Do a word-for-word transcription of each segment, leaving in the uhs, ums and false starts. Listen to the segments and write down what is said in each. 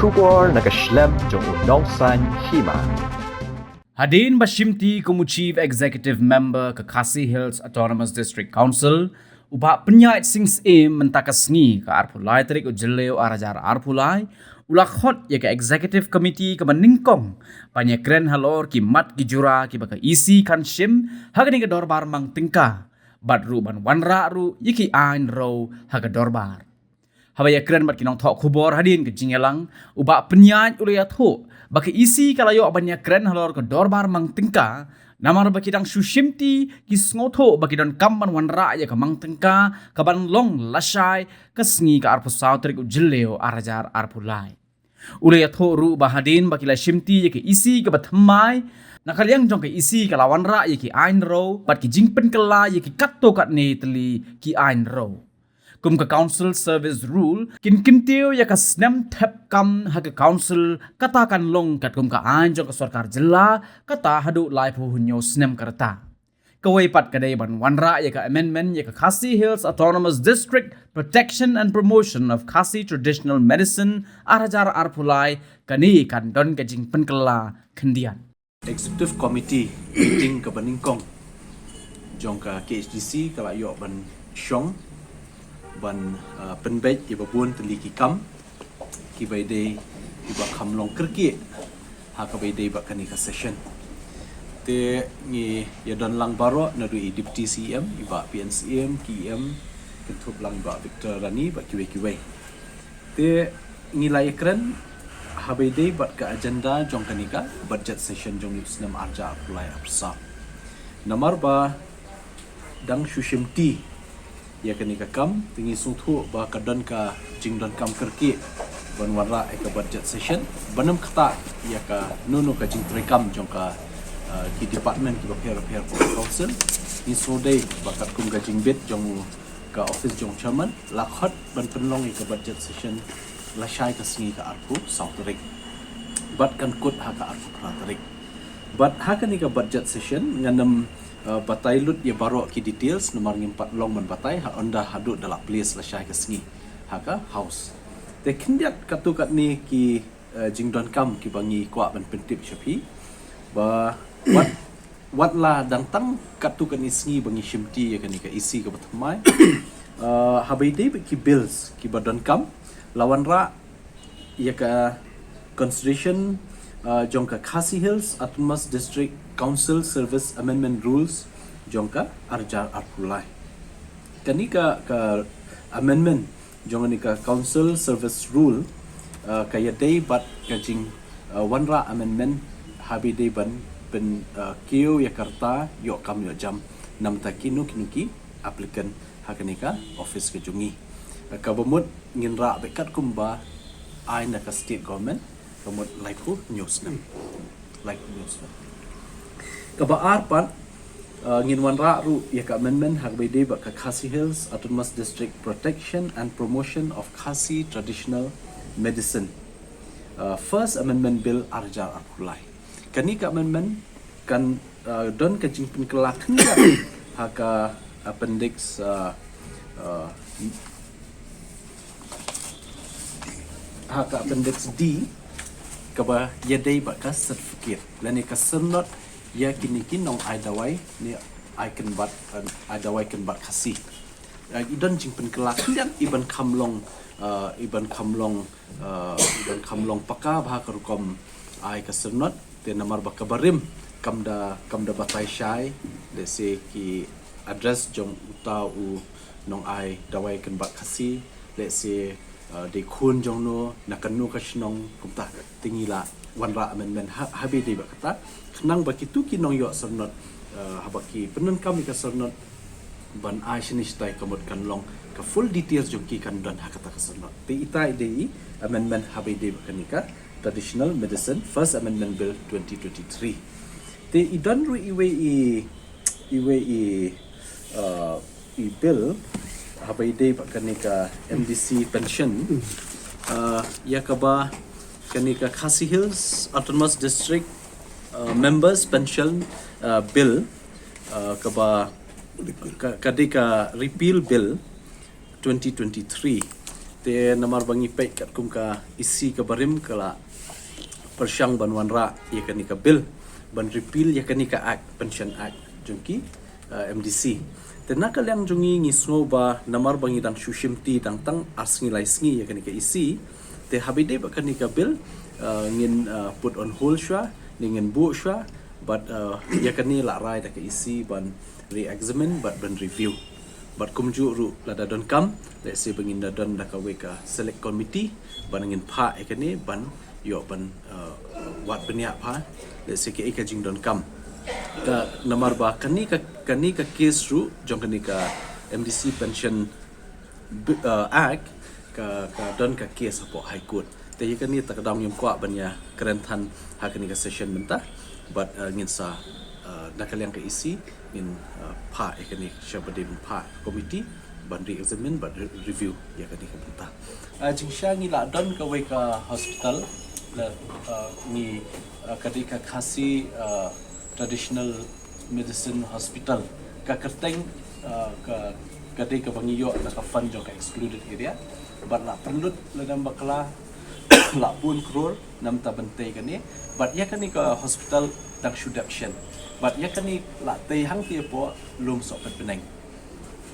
Khubor na ka shlem jong u nongsaiñ hima. Hadien ba shimti kum u Chief Executive Member ka Khasi Hills Autonomous District Council, u Bah Pynïaid Sing Syiem, mynta ka sngi ka arphew lai tarik u Jylliew ar hajar arphew lai, u la khot ïa ka Executive Committee kaba nyngkong ban ïakren halor ki mat ki jura kiba ka E C kan shim ha kane ka dorbar mang tyngka, bad ruh ban wanrah ruh ïa ki aiñ ruh ha ka dorbar. Haba ïakren bad ki nongthoh khubor hadien ka jingïalang, u Bah Pynïaid u la ïathuh ba ka E C ka la ïoh ban ïakren halor ka dorbar mang tyngka, namar ba ki dang shu shimti ki sngewthuh ba ki donkam ban wanrah ïa ka mang tyngka kaban long lashai ka sngi ka arphew saw tarik u Jylliew ar hajar arphew lai. U la ïathuh ruh ba hadien ba ki la shimti ïa ka E C kaba thymmai, na ka liang jong ka E C ka la wanrah ïa ki aiñ ruh bad ki jingpynkylla ïa ki katto katne tylli ki aiñ ruh. Kum ka Council Service Rule, kin kyntiew ïa ka snem thep kam ha ka Council, kata kan long katkum ka aiñ jong ka sorkar jylla, kata haduh laiphew hynñiew snem ka rta. Kawei pat ka dei ban wanrah ïa ka amendment ïa ka Khasi Hills Autonomous District Protection and Promotion of Khasi Traditional Medicine ar hajar arphew lai, kane kan don ka jingpynkylla khyndiat. Executive Committee meeting kaba nyngkong jong ka K H D C ka la ïoh ban shong ban, uh, pynbeit ïa ba bun tylli ki kam kiba ïadei, kiba kham long kyrkieh ha kaba ïadei bad kane ka session. Te ngi ïa don lang baroh, naduh i Deputy C E M, i Bah P N Syiem, ki E M, kynthup lang i Bah Victor Rani bad kiwei kiwei. Te ngi la ïakren haba ïadei bad ka agenda jong kane ka budget session jong u snem ar hajar arphew lai arphew saw. Namar ba dang shu shimti ïa kane ka kam, te ngi sngewthuh ba ka don ka jingdonkam kyrkieh ban wanrah ïa ka budget session, ban ym ktah ïa kano kano ka jingtrei kam jong ka, uh, ki department kiba pher pher ka Council. Ngi sngewdei ba katkum ka jingbit jong ka office jong Chairman, la khot ban pynlong ïa ka budget session lashai ka sngi ka arphew saw tarik. Bad kan kut ha ka arphew phra tarik. Bad ha kane ka budget session ngan ym, uh, batai lut ïa baroh ki details namar ngim pat long ban batai ha ynda haduh da la place lashai ka sngi ha ka House. Te khyndiat katto katne ki, uh, jingdonkam kiba ngi kwah ban pyntip sha phi ba wat, wat la dang tang katto katne sngi ba ngi shimti ïa kane ka E C kaba thymmai. Uh, haba ïadei bad ki bills kiba donkam, la wanrah ïa ka consideration, uh, jong ka Khasi Hills Autonomous District Council Service Amendment Rules jong ka ar hajar arphew lai. Kane ka, ka amendment jong kane ka Council Service Rule, uh, ka ïadei bad ka jing, uh, wanrah amendment haba ïadei ban pyn, uh, kiew ïa ka rta ïoh kam ïoh jam namar kino kino ki applicant ha kane ka office ka jong ngi. Kaba mut ngin rah beit katkum ba ai na ka state government, ka mut laiphew hynñiew snem. Laiphew hynñiew snem. Kaba ar pat, uh, ngin wanrah ruh ïa ka amendment ha kaba ïadei bad ka Khasi Hills Autonomous District Protection and Promotion of Khasi Traditional Medicine. Uh, First Amendment Bill ar hajar arphew lai. Kane ka amendment kan, uh, don ka jingpynkylla khyndiat ha ka appendix, uh, uh, ha ka appendix D kaba ïadei bad ka certificate lane ka syrnod ïa kine ki nongai dawai ne ai kynbat, uh, ai dawai kynbat Khasi. Uh, i don jingpynkylla khyndiat i ban kham long, uh, i ban kham long, uh, i ban kham long paka bha ka rukom ai ka syrnod. Te namar ba ka barim kam da, kam da batai shai, lehse ki address jong uta u nongai dawai kynbat Khasi, lehse, uh, dei khun jong no, na kano ka shnong, kumta. Te ngi la wanrah amendment ha, haba ïadei bad kata, khnang ba kito ki nongïoh syrnod, uh, haba ki pyndonkam ïa ka syrnod, ban ai shane shatai ka mut kan long ka full details jong ki kan don ha kata ka syrnod. Te ita i dei i amendment haba ïadei bad kane ka Traditional Medicine First Amendment Bill twenty twenty-three. Te i don ruh iwei i, iwei i, uh, i bill haba ïadei bad kane ka M D C pension, uh, ïa kaba kane ka Khasi Hills Autonomous District, uh, Members Pension, uh, Bill, uh, kaba ka, ka dei ka Repeal Bill twenty twenty-three. Te namar ba ngi peit katkum ka E C ka barim ka la pyrshang ban wanrah ïa kane ka bill ban repeal ïa kane ka act, Pension Act jong ki uh, M D C. Te na ka liang jong ngi ngi sngew ba namar ba ngi dang shu shimti dang tang ar sngi lai sngi ïa kane ka E C. Te haba dei ba kane ka bill uh, ngin uh, put on hold shwa, ngin buh shwa, bad uh, ïa kane la rai da ka E C ban re-examine bad ban review. Bad kumjuh ruh lada donkam, let's say ba ngin da don da kawei ka select committee ban ngin phah ïa kane ban ïoh ban uh, wad bniah pha, let's say kaei ka jingdonkam. Ka namar ba kane ka kane ka case ruh jong kane ka M D C Pension uh, Act ka ka don ka case hapoh High Court. Te ïa kane ta ka dang ym kwah ban ïa kren than ha kane ka session mynta. Bad uh, ngin sa uh, na ka liang ka E C ngin uh, phah ïa kane sha ba dei ban phah committee ban re-examine bad re- review ïa kane ka bynta. Uh, jingshisha ngi la don kawei ka hospital la uh, ngi uh, ka dei ka Khasi uh, Traditional Medicine Hospital ka kyrteng uh, ka ka dei kaba ngi ïoh na ka fund jong ka excluded area. Bad la pynlut lada ym bakla la bun klur namar ban tei kane. Bad ïa kane ka hospital dang shu dep shen. Bad ïa kane la tei hangta hapoh Lumsohpetbneng.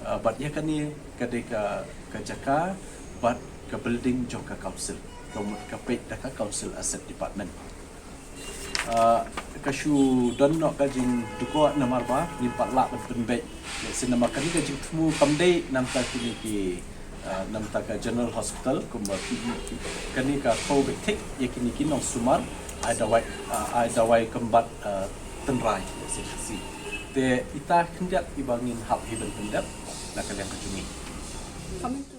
Uh, bad ïa kane ka dei ka ka jaka bad ka building jong ka council. Ka mut ka peit da ka council asset department. Uh, ka shu don noh ka jingdukor namar ba ngim pat lah ban pynbeit. Ïa, seh namar kane ka jingthmu kam dei namar kine ki uh, namar ka General Hospital kumba ki, ki kane ka Covid thik ïa kine ki nongsumar ai dawai uh, ai dawai kembat uh, tynrai ïa seh seh. Te ita khyndiat iba ngin hap hi ban pyndep na ka liang ka jong ngi.